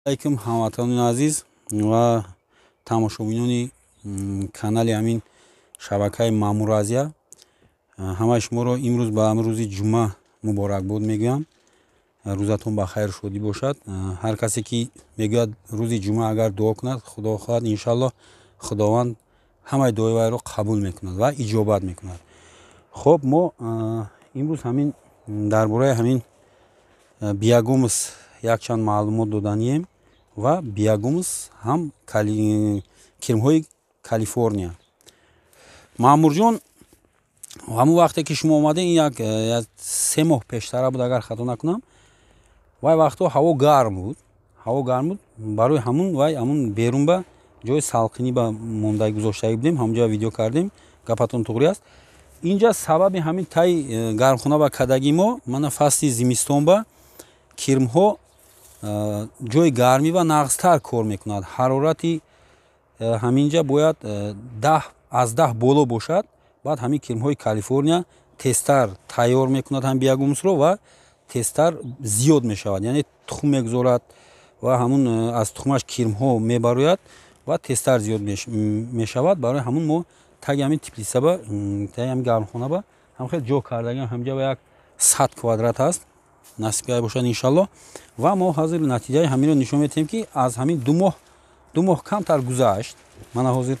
Алайкум, ҳамватанони азиз ва тамошобинони канали ҳамин шабакаи Маъмур Азия. Ҳамаи шуморо имрӯз ба рӯзи ҷумъа муборакбод мегӯям. Рӯзатон ба хайру шодӣ бошад. Ҳар касе ки мегӯяд, рӯзи ҷумъа агар дуо кунад, Худо хоҳад, иншаллоҳ, Худованд ҳамаи дуои вайро қабул мекунад ва иҷобат мекунад. Хоб, мо имрӯз ҳамин дар бораи ҳамин биогумус якчанд маълумот доданием ва биогумус ҳам кирмҳои Калифорния. Маъмурҷон, ҳамун вақте ки шумо омадем, ин як 3 моҳ пештара буд, агар хато накунам. Вай вақтҳо ҳаво гарм буд, ҳаво гарм буд. Барои ҳамун вай ҳамун берун ба ҷои салқинӣ ба монда гузоштагӣ будем, ҳамунҷо видео кардем. Гапатон туғри аст. Инҷа сабаби ҳамин таи гармхона ба кадагӣ мо, мана, фасли зимистон ба кирмҳо ҷои гармӣ ва нағзтар кор мекунад. Ҳарорати ҳаминҷа бояд 10 аз 10 боло бошад. Баъд ҳамин кирмҳои Калифорния тезтар тайёр мекунад ҳам биогумусро ва тезтар зиёд мешавад, яъне тухм мегузорад ва ҳамун аз тухмаш кирмҳо мебарояд ва тезтар зиёд мешавад. Барои ҳамун мо таги ҳамин теплица ба, таги ҳамин гармхона ба ҳам хел ҷо кардагиам. Ҳаминҷа ба 100 квадрат ҳаст, насиб бошад, иншаллоҳ. Ва мо ҳозир натиҷаи ҳаминро нишон медиҳем, ки аз ҳамин 2 моҳ, 2 моҳ камтар гузашт. Мана, ҳозир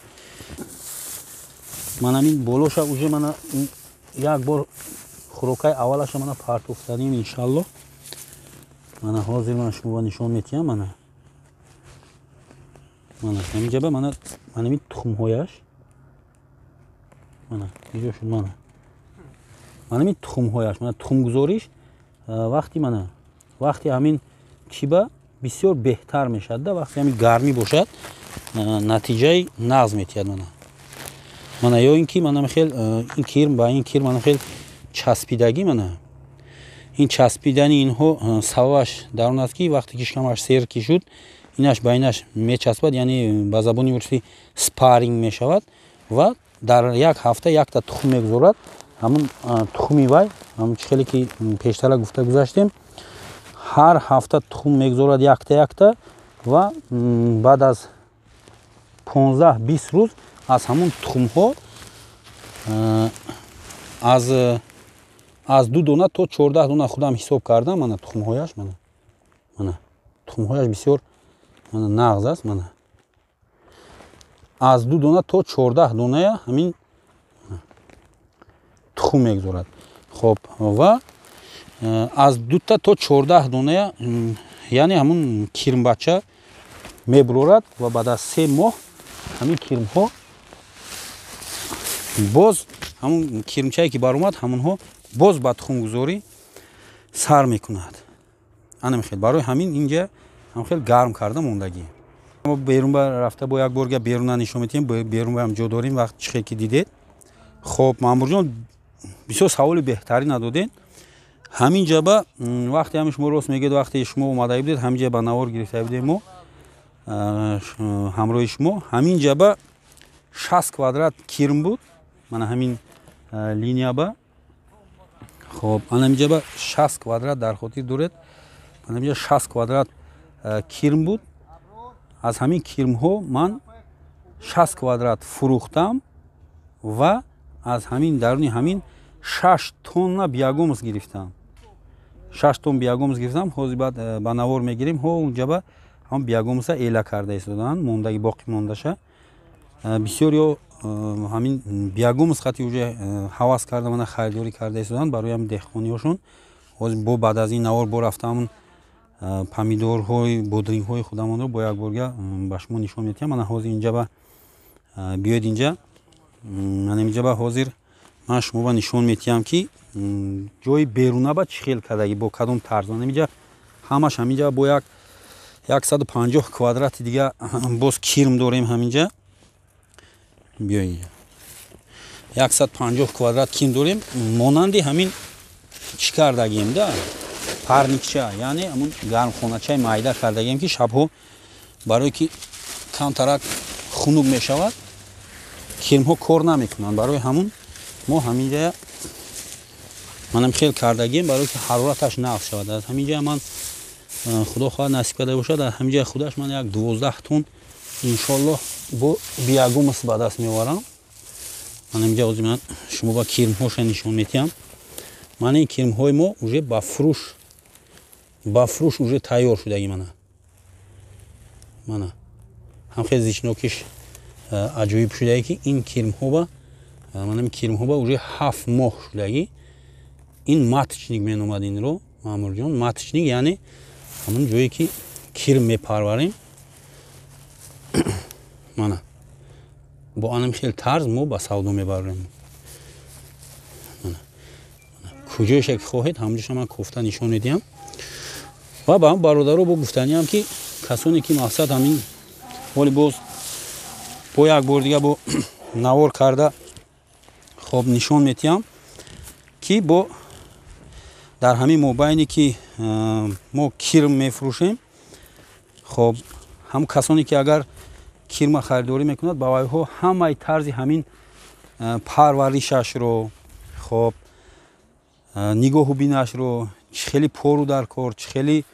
ман ҳамин болоша уже мана як бор хӯрокаи аввалаша мана партофтанем, иншаллоҳ. Мана, ҳозир ман шумо нишон медиҳам. Мана, мана ҳаминҷаба мана ҳамин тухмҳояш, мана, иҷо шуд. Мана, мана ҳамин тухмҳояш, мана тухмгузориш вақти, мана, вақти ҳамин чиба бисёр беҳтар мешавад да. Вақти ҳамин гармӣ бошад, натиҷаи нағз метиҳад. Мана, мана, ё ин ки мана хел ин кирм ба ин кирм мана хел часпидагӣ. Мана ин часпидани инҳо сабабаш дар он аст, ки вақте ки шикамаш сер ки шуд, инаш ба инаш мечаспад, яъне ба забони урусӣ спарринг мешавад ва дар як ҳафта якта тухм мегузорад. Ҳамун тухми вай, ҳамун чӣ хеле ки пештара гуфта гузаштем, ҳар ҳафта тухм мегузорад якта якта ва баъд аз 15-20 рӯз аз ҳамун тухмҳо аз 2 дона то 14 дона, худам ҳисоб кардам. Мана тухмҳояш, мана, мана тухмҳояш бисёр, мана, нағз аст. Мана, аз 2 дона то 14 доная ҳамин тухм мегузорад. Хоб, ва аз 2та то 14 доная, яъне ҳамун кирмбача мебурорад. Ва баъд аз 3 моҳ ҳамин кирмҳо боз ҳамун кирмчае ки баромад, ҳамунҳо боз ба тухмгузорӣ сар мекунад. Анамихел, барои ҳамин инҷа ҳамхел гарм карда мондагӣ. Мо берун рафта бо як борга беруна нишон медиҳем. Берун ҳам ҷо дорем, вақт чӣ хел ки дидед. Хоб, Маъмурҷон, бисёр саволи беҳтарин надодед. Ҳамин ҷаба вақте ҳами шумо рост мегӯед, вақте шумо омада будед, ҳамин ҷа ба навор гирифта будем мо ҳамроҳи шумо. Ҳамин ҷаба 60 квадрат кирм буд, мана ҳамин линияба. Хоб, ана ҳамин ҷаба 60 квадрат, дар хотир доред, ана ҳамин ҷа 60 квадрат кирм буд. Аз ҳамин кирмҳо ман 60 квадрат фурӯхтам ва аз ҳамин даруни ҳамин 6 тонна биогумус гирифтам, 6 тонн биогумус гирифтам. Ҳозир баъд ба навор мегирем. Ҳо, унҷаба ҳам биогумуса эла карда истодаанд, мондаги, боқӣ мондаша. Бисёр ё ҳамин биогумус хати уже ҳавас карда, мана, харидорӣ карда истодаанд барои ҳамин деҳқониҳошон. Ҳозир бо баъд аз ин навор бо рафта ҳамун помидорҳои, бодрингҳои худамонро бо як борга ба шумо нишон медиҳам. Мана, ҳозир инҷаба биёед, инҷа, мана инҷаба ҳозир ман шумоба нишон медиҳам, ки ҷои беруна ба чӣ хел кардагӣ, бо кадом тарз. Мана инҷа ҳамаш, ҳаминҷа бо як 150 квадрати дига боз кирм дорем. Ҳаминҷа биё, инҷа 150 квадрат кирм дорем. Монанди ҳамин чӣ кардагием да, парникча, яъне ҳамун гармхоначаи майда кардагием, ки шабҳо барое ки камтарак хунук мешавад, кирмҳо кор намекунанд. Барои ҳамун мо ҳаминҷа манам хел кардагием, барое ки ҳарораташ нағз шавад. Аз ҳаминҷа ман Худо хоҳад насиб карда бошад, дар ҳамин ҷои худаш ман як 12 тонн иншоаллоҳ бо биогумус ба даст меоварам. Ман инҷа ҳозир ман шумо ба кирмҳоша нишон метиҳам. Ман ин кирмҳои мо уже ба фурӯш уже тайёр шудаги. Мана ҳам хеле зичнокиш аҷоиб шудаги, ки ин кирмҳоба, манам кирмҳоба уже 7 моҳ шудаги. Ин маточник меномад инро Маъмурҷон. Маточник яъне ҳамон ҷое ки кирм мепарварем. Мана бо анам хел тарз мо ба савдо мебарем. Куҷояша ки хоҳед, ҳамонҷоша ман кофта нишон медиҳам. Ва ба бародаро бо гуфтаниам, ки касоне ки мақсад ҳамин ҳоли боз бо як бор дига бо навор карда хоб нишон метиҳам, ки бо дар ҳамин мобайне ки мо кирм мефурӯшем, хоб ҳам касоне ки агар кирма харидорӣ мекунад, ба вайҳо ҳамаи тарзи ҳамин парваришашро, хоб нигоҳу бинашро, чӣ хели пору дар кор, чӣ хели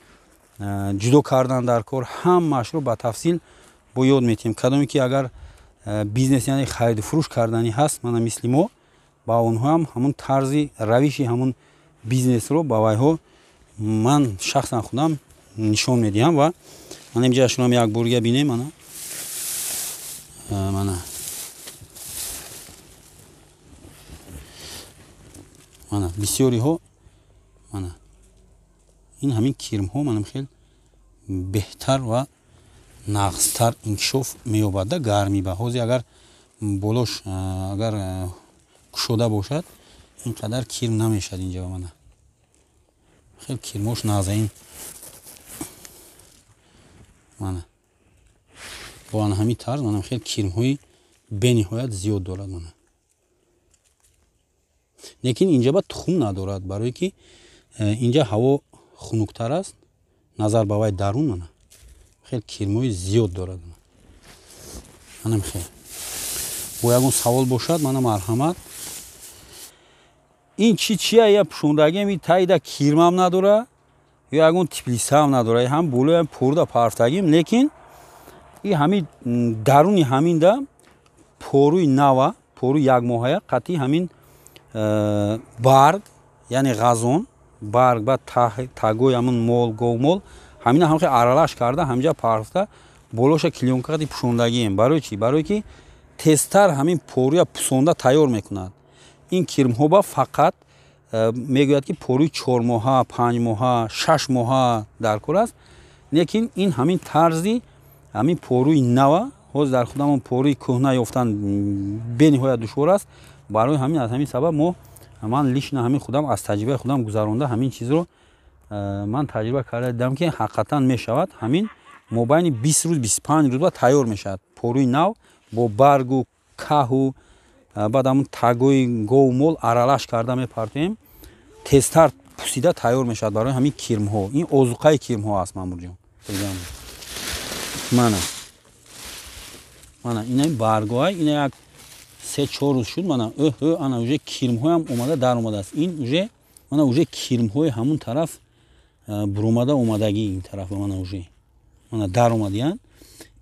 ҷудо кардан дар кор, ҳамаашро ба тафсил бо ёд метиҳем. Кадоме ки агар бизнес, яъне хариду фурӯш карданӣ ҳаст, мана мисли мо, ба онҳоам ҳамун тарзи равиши ҳамун бизнесро ба вайҳо ман шахсан худам нишон медиҳам. Ва ман инҷа шумо як борга бинем. Мана мана мана бисёриҳо, мана ин ҳамин кирмҳо манам хел беҳтар ва нағзтар инкишоф меёбад да гармӣ ба. Ҳозир агар болош агар кушода бошад, ин қадар кирм намешад инҷа. Мана хел кирмош нағза ин. Мана бо ана ҳамин тарз манам хел кирмҳои бениҳоят зиёд дорад. Мана лекин инҷа ба тухм надорад, барое ки инҷа ҳаво хунуктар аст назар ба вай дарун. Мана хел кирмҳои зиёд дорад. Манам хел бо ягон савол бошад, мана марҳамат. Ин чи чия? Я пӯшондагиам и таида кирмам надора, ё ягон типлисаам надора, ҳам болоям поруда парфтагим, лекин и ҳамин даруни ҳаминда поруи нава, поруи якмоҳая қатъи ҳамин барг, яъне ғазон барг, баъд тагои ҳамун мол, говмол, ҳамина ҳам аралаш карда ҳамҷа парфта, болоша клеёнка қати пӯшондагием. Барои чӣ? Барое ки тезтар ҳамин поруя пусонда тайёр мекунад. Ин кирмҳо ба фақат мегӯяд, ки поруи 4 моҳа, 5 моҳа, 6 моҳа дар кор аст, лекин ин ҳамин тарзи ҳамин поруи нава. Ҳозир дар худамон поруи кӯҳна ёфтан бениҳоят душвор аст. Барои ҳамин аз ҳамин сабаб мо, ман лишна ҳамин худам аз таҷрибаи худам гузаронда ҳамин чизро ман таҷриба карда дидам, ки ҳақиқатан мешавад. Ҳамин мобайни 20 рӯз, 25 рӯз ба тайёр мешавад поруи нав бо баргу каҳу баъд ҳамун тагои говмол аралаш карда мепартоем, тезтар пусида тайёр мешавад барои ҳамин кирмҳо. Ин озуқаи кирмҳо аст, Маъмурҷон. Мана мана ина баргоҳай, ина як 3-4 рӯз шуд. Мана ана уже кирмҳоям омада дар омадааст. Ин уже мана уже кирмҳои ҳамун тараф буромада омадагӣ ин тараф, мана уже мана дар омадиянд.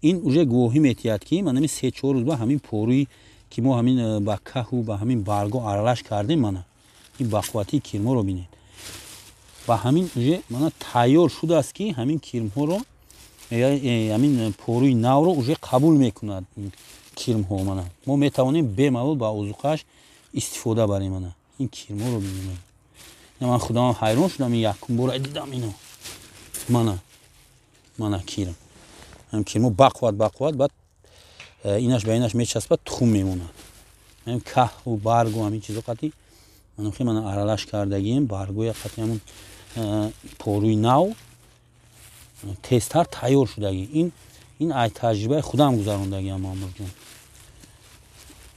Ин уже гувоҳӣ метиҳад, ки мана ҳамин 3-4 рӯз ба ҳамин поруи ки мо ҳамин ба каҳу ба ҳамин барго аралаш кардем, мана ин бақувватии кирмҳоро бинед. Ба ҳамин уже мана тайёр шудааст, ки ҳамин кирмҳоро, ҳамин поруи навро уже қабул мекунад кирмҳо. Мана мо метавонем бемалол ба озуқааш истифода барем. Мана ин кирмҳоро бинем. Ман худам ҳайрон шудам, ин якум бора дидам ино. Мана мана кирм, ҳамин кирмҳо бақувват бақувват, баъд инаш ба инаш мечаспад, тухм мемонад. Ҳамин каҳу баргу ҳамин чизо қатъи манохи мана аралаш кардагием, баргоя қатъи ҳамун поруи нав тезтар тайёр шудагӣ. Ин ай таҷрибаи худам гузарондагиам, Маъмурҷон.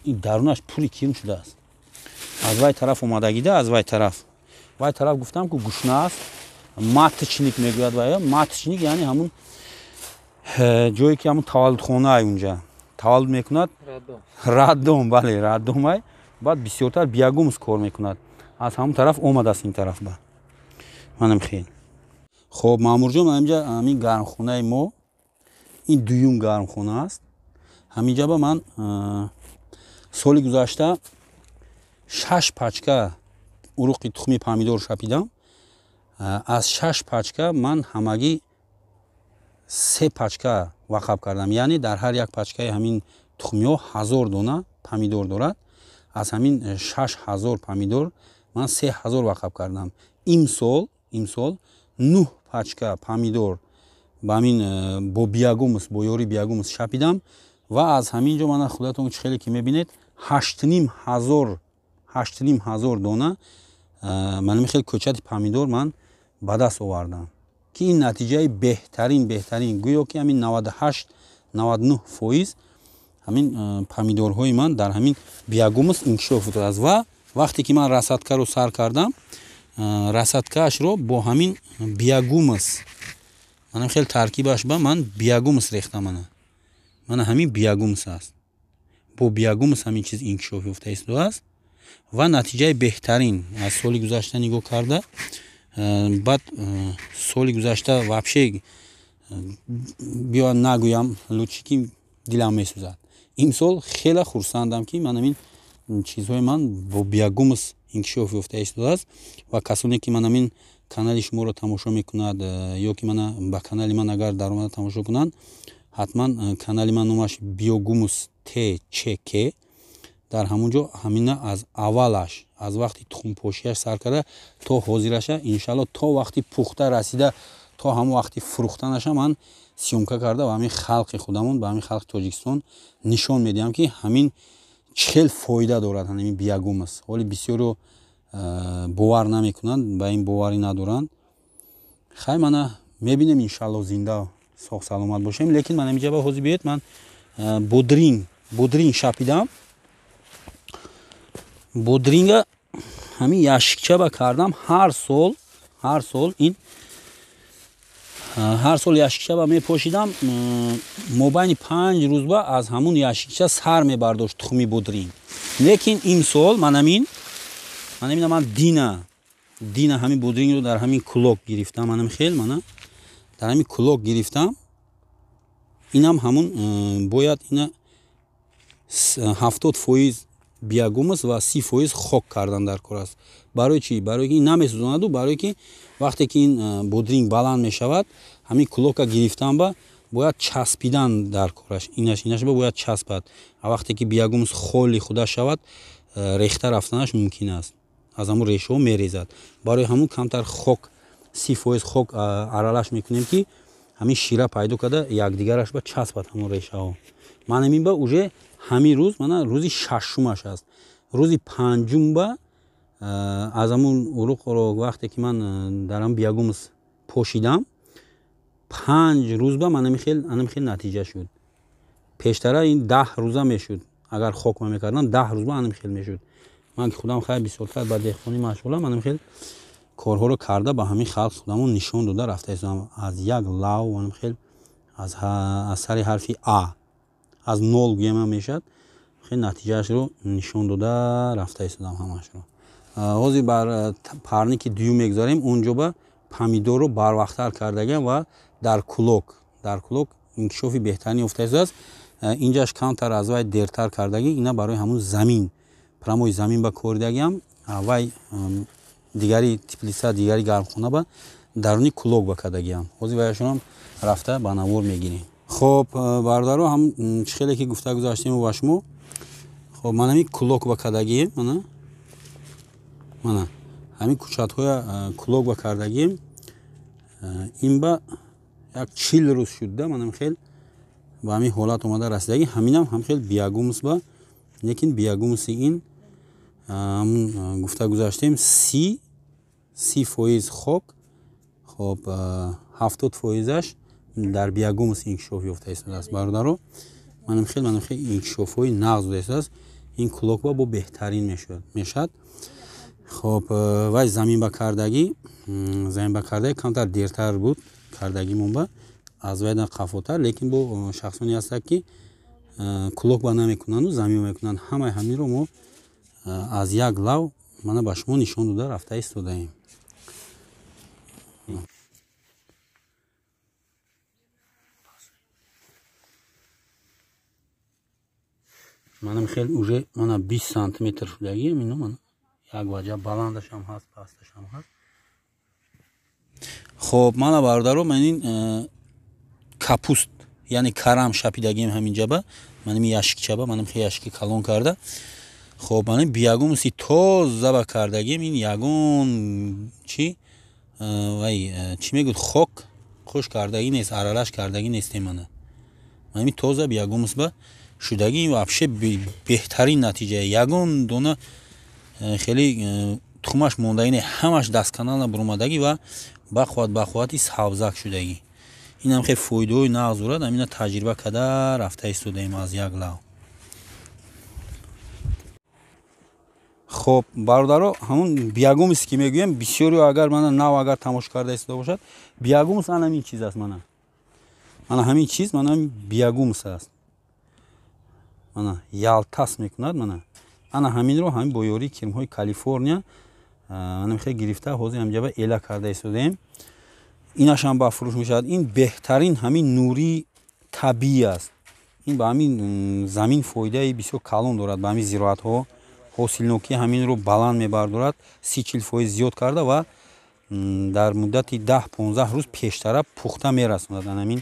Ин дарунаш пури кирм шудааст. Аз вай тараф омадагида, аз вай тараф. Вай тараф гуфтам, ку гушна аст, маточник мегӯяд вай. Маточник яъне ҳамун ҷое ки ҳамун таваллудхонаай, унҷа таваллуд мекунад. Раддом, бале, раддомай. Баъд бисёртар биогумус кор мекунад. Аз ҳамун тараф омадааст ин тараф ба. Манам хел. Хоб, Маъмурҷон, ҳаминҷа ҳамин гармхонаи мо, ин дуюм гармхона аст. Ҳаминҷа ба ман соли гузашта 6 пачка уруқи тухми помидор шапидам. Аз 6 пачка ман ҳамагӣ 3 пачка вақаб кардам. Яъне дар ҳар як пачкаи ҳамин тухмиҳо 1000 дона помидор дорад. Аз ҳамин 6000 помидор ман 3000 вақаб кардам. Имсол 9 пачка помидор ба ҳамин бо биогумус, бо ёри биогумус шапидам ва аз ҳамин ҷо мана худатон чӣ хеле ки мебинед, 8500 дона манами хеле кӯчати помидор ман ба даст овардам, ки ин натиҷаи беҳтарин, беҳтарин, гӯё ки ҳамин 98 99% ҳамин помидорҳои ман дар ҳамин биогумус инкишоф ёфтааст. Ва вақте ки ман рассадкаро сар кардам, рассадкаашро бо ҳамин биогумус, манам хеле таркибаш ба ман биогумус рехтам. Мана ҳамин биогумус аст. Бо биогумус ҳамин чиз инкишоф ёфта истодааст ва натиҷаи беҳтарин аз соли гузашта нигоҳ карда. Баъд соли гузашта вообще биё нагӯям, лучше ки дилам месӯзад. Имсол хеле хурсандам, ки ман ҳамин чизҳои ман бо биогумус инкишоф ёфта истодааст. Ва касоне ки ман ҳамин канали шуморо тамошо мекунад ё ки мана ба канали ман агар даромада тамошо кунанд, ҳатман канали ман номаш Биогумус ТЧК. Дар ҳамон ҷо ҳамина аз аввалаш, аз вақти тухмпошиаш сар карда то ҳозираша, иншалло, то вақти пухта расида, то ҳамон вақти фурӯхтанаша ман съёмка карда ба ҳамин халқи худамон, ба ҳамин халқи Тоҷикистон нишон медиҳам, ки ҳамин чӣ хел фоида дорад ҳамин биогумус. Ҳоли бисёро бовар намекунанд, ба ин боварӣ надоранд. Хай, мана мебинем, иншалло, зинда соғ саломат бошем. Лекин ман ҳаминҷа ба ҳозир биёед, ман бодринг шапидам. Бодринга ҳамин ящикча ба кардам. Ҳар сол ин ҳар сол ящикча ба мепошидам, мобайни 5 рӯз ба аз ҳамун ящикча сар мебардошт тухми бодринг. Лекин имсол манамина ман дина ҳамин бодрингро дар ҳамин кулок гирифтам. Манам хел мана дар ҳамин кулок гирифтам. Инам ҳамун бояд ина 70% биогумус ва 30% хок кардан дар кор аст. Барои чӣ? Барои ки ин намесӯзонаду, барое ки вақте ки ин бодринг баланд мешавад, ҳамин кулока гирифтан ба бояд часпидан дар кораш. Инаш ба бояд часпад. А вақте ки биогумус холи худа шавад, рехта рафтанаш мумкин аст, аз ҳамун решаҳо мерезад. Барои ҳамун камтар хок, 30% хок аралаш мекунем, ки ҳамин шира пайдо карда, якдигараш ба часпад ҳамун решаҳо. Ман ҳамин ба уже ҳамин рӯз, мана рӯзи шашумаш аст. Рӯзи панҷум ба аз ҳамун уруқро вақте ки ман дар ҳам биогумус пошидам, 5 рӯз ба ман ҳамин хел натиҷа шуд. Пештара ин 10 рӯза мешуд. Агар хок ма мекардам, 10 рӯз ба ҳамин хел мешуд. Ман ки худам хайр бисёртар ба деҳқонӣ машғулам, ҳамин хел корҳоро карда ба ҳамин халқ худамон нишон дода рафта истодам. Аз як лав, ҳамин хел аз сари ҳарфи а, аз нол гӯяма мешавад, хел натиҷаашро нишон дода рафта истодам ҳамаашро. Ҳозир бар парники дуюм мегузарем. Он ҷо ба помидорро барвақттар кардагиам ва дар кулок инкишофи беҳтарин ёфта истодааст. Инҷаш камтар аз вай дертар кардагӣ. Ина барои ҳамун замин, прямой замин ба коридагиам. Вай дигари теплица, дигари гармхона ба даруни кулок ба кардагиам. Ҳозир ваяшонам рафта ба навор мегирем. Хоб, бародаро, ҳам чӣ хеле ки гуфта гузаштем ба шумо. Хоб, ман ҳамин кулок ба кардагием. Мана ҳамин кӯчатҳоя кулок ба кардагием. Ин ба як 40 рӯз шудда, манам хел ба ҳамин ҳолат омада расидагӣ. Ҳаминам ҳам хел биогумус ба, лекин биогумуси ин ҳамун гуфта гузаштем, 30% хок, хоб, 70%-аш дар биогумус инкишоф ёфта истодааст. Бародаро, манам хел инкишофҳои нағз буда истодааст. Ин кулок ба бо беҳтарин мешавад. Хоб, вай замин ба кардагӣ, камтар дертар буд кардагимон ба аз вайдан қафотар. Лекин бо шахсоне ҳастанд, ки кулок ба намекунанду замин мекунанд. Ҳамаи ҳаминро мо аз як лав мана ба шумо нишон дода рафта истодаем. Манам хел уже мана 20 сантиметр шудагӣ ино, мана як ваҷа баландашам ҳаст, пасташам ҳаст. Хоб, мана бародаро, ман ин капуст, яъне карам шапидагием ҳаминҷаба, маним яшикчаба, маним хел яшики калон карда. Хоб, маним биягумуси тоза ба кардагием, ин ягон чи вай чӣ мегӯд, хок хуш кардагӣ нест, аралаш кардагӣ нестем. Мана маними тоза биягумус ба шудагӣ, ин вообще беҳтарин натиҷа. Ягон дона хеле тухмаш мондагӣ не, ҳамаш дастканала буромадагӣ ва бақувват бақуввати сабзак шудагӣ. Инам хеле фоидаҳои нағз дорад. Ҳамина таҷриба карда рафта истодаем аз як лав. Хоб, бародаро, ҳамун биягумус ки мегӯем, бисёрио агар мана нав агар тамошо карда истода бошад, биягумус ана ҳамин чиз аст. Мана мана ҳамин чиз, мана биягумус аст. Мана ялтас мекунад. Мана ана ҳаминро ҳамин бо ёрии кирмҳои Калифорния ана хел гирифта, ҳозир ҳамҷаба эла карда истодаем. Инашам ба фурӯш мешавад. Ин беҳтарин ҳамин нурии табиӣ аст. Ин ба ҳамин замин фоидаи бисёр калон дорад, ба ҳамин зироатҳо ҳосилнокии ҳаминро баланд мебардорад, 30-40% зиёд карда ва дар муддати 10-15 рӯз пештара пухта мерасонад. Ана ҳамин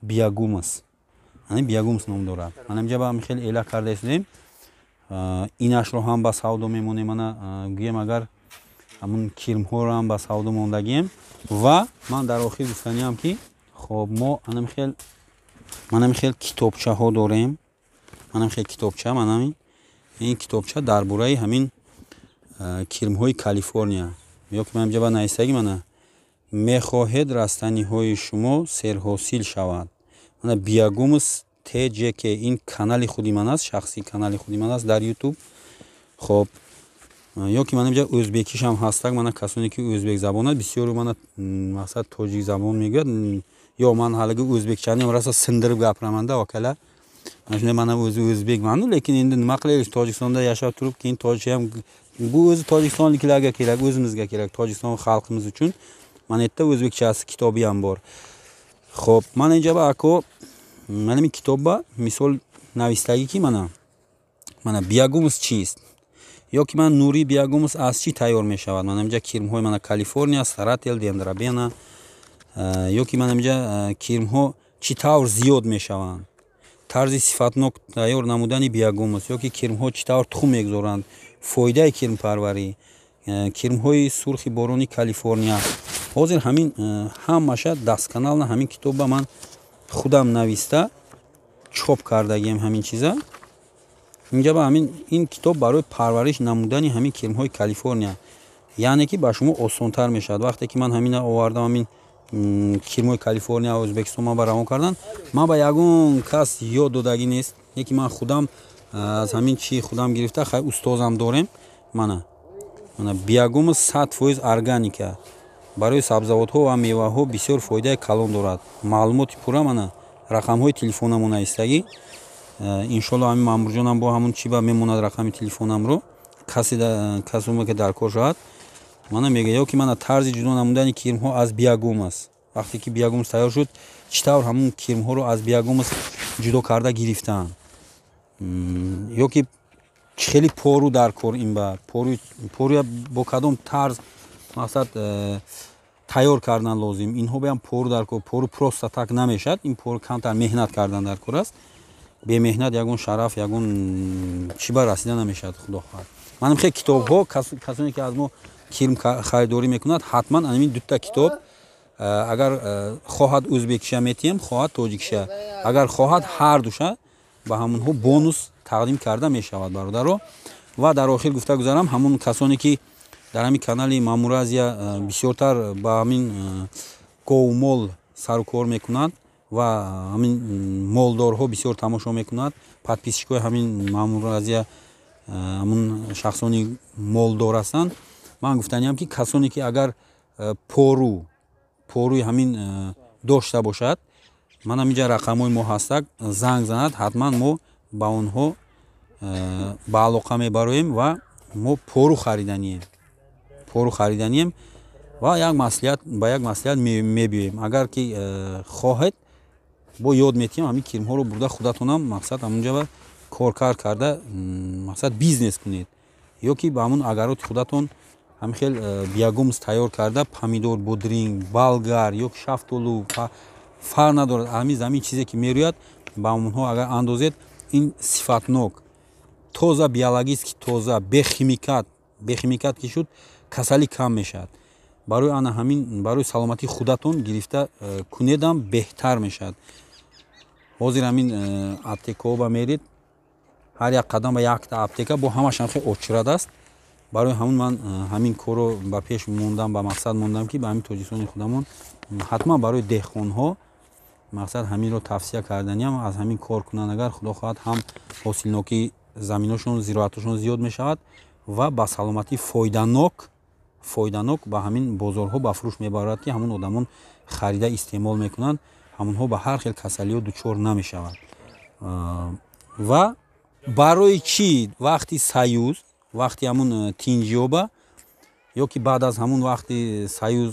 биягумус, ҳамин биягумус ном дорад. Ана инҷа ба ҳамин хел эла карда истодаем. Инашро ҳам ба савдо мемонем. Ана гӯем, агар ҳамун кирмҳоро ҳам ба савдо мондагием. Ва ман дар охир гуфтаниам, ки хоб, мо манам хел китобчаҳо дорем. Манам хел китобча, манам ин китобча дар бораи ҳамин кирмҳои Калифорния, ё ки ман инҷа ба нависагӣ, мана: мехоҳед растаниҳои шумо серҳосил шавад, мана биягумус ТЖК, ин канали худи ман аст, шахсии канали худи ман аст дар Ютуб. Хоб, ё ки мана инҷа ӯзбекишам ҳастак. Мана касоне ки ӯзбекзабонад, бисёре мана мақсад тоҷикзабон мегӯяд, ё ман ҳалиги ӯзбекчанем раса синdirib gapiramanda akalar. Mana shunday, mana o'zi o'zbekmanu, lekin endi nima qilaylik, Tojikistonda yashab turib, keyin tojikcha ham, bu o'zi tojikistonliklarga kerak, o'zimizga kerak, Tojikiston xalqimiz uchun. Mana yerda o'zbekchasi kitobi ham bor. Xo'p, mana injaba ako, mana bu kitobba misol navistagiki, mana mana биогумус чист, ёки ман нури биогумус аз чӣ тайёр мешавад. Mana инҷа кирмҳои мана Калифорния, Сарател, Дендрабена, ёки мана инҷа кирмҳо чӣ тавр зиёд мешаванд, тарзи сифатнок тайёр намудани биогумус, ёки кирмҳо чӣ тавр тухм мегузоранд, фоидаи кирмпарварӣ, кирмҳои сурхи борони Калифорния. Ҳозир ҳамин ҳамаша дастканална ҳамин китобба ман худам нависта чоп кардагием ҳамин чиза. Инҷа ба ҳамин ин китоб барои парвариш намудани ҳамин кирмҳои Калифорния, яъне ки ба шумо осонтар мешавад. Вақте ки ман ҳамина овардам, ҳамин кирмҳои Калифорния Ӯзбекистон ман ба равон кардан, ман ба ягон кас ёд додагӣ нест, не ки ман худам аз ҳамин чи худам гирифта, хай, устозам дорем. Мана мана биогумус 100% органика, барои сабзавотҳо ва меваҳо бисёр фоидаи калон дорад. Маълумоти пурра, мана рақамҳои телефонамон навистагӣ. Иншолло, ҳамин Маъмурҷонам бо ҳамун чи ба мемонад рақами телефонамро, касе касоме ки дар кор шавад, мана мегӯяд. Ё ки мана тарзи ҷудо намудани кирмҳо аз биогумус, вақте ки биогумус тайёр шуд, чӣ тавр ҳамун кирмҳоро аз биогумус ҷудо карда гирифтанд, ё ки чӣ хели пору дар кор, ин ба поруя бо кадом тарз мақсад тайёр кардан лозим. Инҳо баям пору дар кор, пору просто так намешавад, ин пору камтар меҳнат кардан дар кор аст. Бемеҳнат ягон шараф, ягон чӣ ба расида намешавад, худо хоҳад. Манам хел китобҳо, касоне ки аз мо кирм харидорӣ мекунад, ҳатман ҳамин дута китоб, агар хоҳад ӯзбекиша метиҳем, хоҳад тоҷикиша, агар хоҳад ҳар душа ба ҳамонҳо бонус тақдим карда мешавад, бародаро. Ва дар охир гуфта гузарам, ҳамон касоне ки дар ҳамин канали Мамуразия бисёртар ба ҳамин говмол сару кор мекунад ва ҳамин молдорҳо бисёр тамошо мекунад, подписчикҳои ҳамин Мамуразия ҳамун шахсони молдор ҳастанд, ман гуфтаниям, ки касоне ки агар поруи ҳамин дошта бошад, ман ҳаминҷа рақамҳои мо ҳастак, занг занад, ҳатман мо ба онҳо ба алоқа мебароем ва мо пору хариданием ва як маслиҳат ба як маслиҳат мебиёем. Агар ки хоҳед, бо ёд метиҳем, ҳамин кирмҳоро бурда худатонам мақсад ҳамунҷа Коркард карда, мақсад, бизнес кунед ё ки ба ҳамун огород и худатон ҳамин хел биогумус тайёр карда, помидор, бодринг, болгар ё ки шафтолу, фарқ надорад, ҳамин замин чизе ки мерӯяд, ба онҳо агар андозед, ин сифатнок, тоза, биологически тоза, бехимикат. Бехимикат ки шуд, касалӣ кам мешавад. Барои ана ҳамин, барои саломатии худатон гирифта кунедам, беҳтар мешавад. Ҳозир ҳамин аптекаҳо ба меред, ҳар як қадам ба якта аптека, бо ҳамашам хел очрад аст. Барои ҳамун ман ҳамин корро ба пеш мондам, ба мақсад мондам, ки ба ҳамин Тоҷикистони худамон ҳатман барои деҳқонҳо, мақсад, ҳаминро тавсия карданиам, аз ҳамин кор кунанд. Агар Худо хоҳад, ҳам ҳосилнокии заминошон, зироатошон зиёд мешавад ва ба саломатӣ фоиданок ба ҳамин бозорҳо ба фурӯш мебарад, ки ҳамун одамон харида истеъмол мекунанд, ҳамонҳо ба ҳар хел касалиҳо дучор намешаванд. Ва барои чӣ вақти союз, вақти ҳамун тинҷиёба ё ки баъд аз ҳамун вақти союз,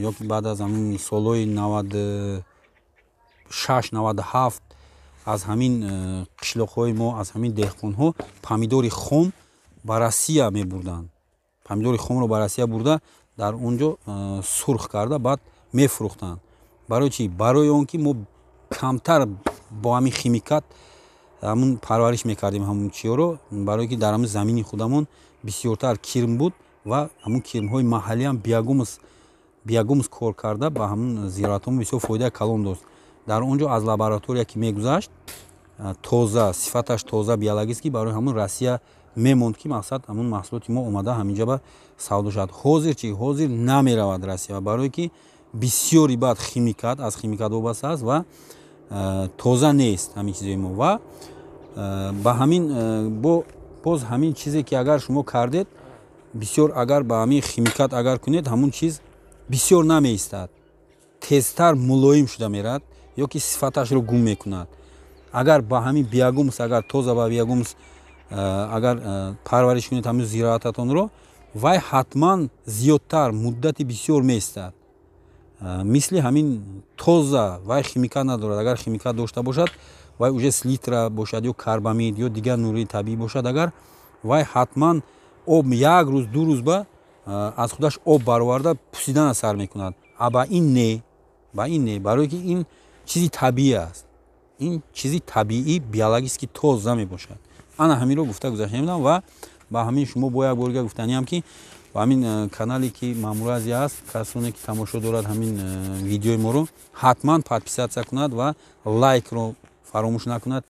ё ки баъд аз ҳамун солҳои 96, 97, аз ҳамин қишлоқҳои мо, аз ҳамин деҳқонҳо помидори хом ба Россия мебурданд? Помидори хомро ба Россия бурда, дар он ҷо сурх карда, баъд мефурӯхтанд. Барои чӣ? Барои он ки мо камтар бо ҳамин химикат ҳамун парвариш мекардем ҳамун чиёро, барое ки дар ҳамун замини худамон бисёртар кирм буд ва ҳамун кирмҳои маҳаллиам биогумус кор карда, ба ҳамун зироатҳо бисёр фоидаи калон дошт. Дар он ҷо аз лаборатория ки мегузашт, тоза, сифаташ тоза, биологически, барои ҳамун Россия мемонд, ки, мақсад, ҳамун маҳсулоти мо омада ҳаминҷа ба савдо шавад. Ҳозир чи? Ҳозир намеравад Россия, барое ки бисёри баъд химикат, аз химикат вобаста аст ва тоза нест ҳамин чизои мо. Ва ба ҳамин боз ҳамин чизе ки агар шумо кардед, бисёр агар ба ҳамин химикат агар кунед, ҳамун чиз бисёр намеистад, тезтар мулоим шуда меравад ё ки сифаташро гум мекунад. Агар ба ҳамин биогумус, агар тоза ба биогумус агар парвариш кунед ҳамин зироататонро, вай ҳатман зиёдтар муддати бисёр меистад, мисли ҳамин тоза. Вай химикат надорад. Агар химикат дошта бошад, вай уже селитра бошад ё карбамид ё дигар нури табиӣ бошад агар, вай ҳатман об як рӯз, 2 рӯз ба аз худаш об бароварда, пусидана сар мекунад. А ба ин не, ба ин не, барое ки ин чизи табиӣ аст, ин чизи табиӣ, биологически тоза мебошад. Ана ҳаминро гуфта гузаштем ва ба ҳамин шумо бо як бор гуфтаниам, ки ба ҳамин канале ки Мамуразия аст, касоне ки тамошо дорад ҳамин видеои моро, ҳатман подписаться кунад ва лайкро фаромӯш накунад.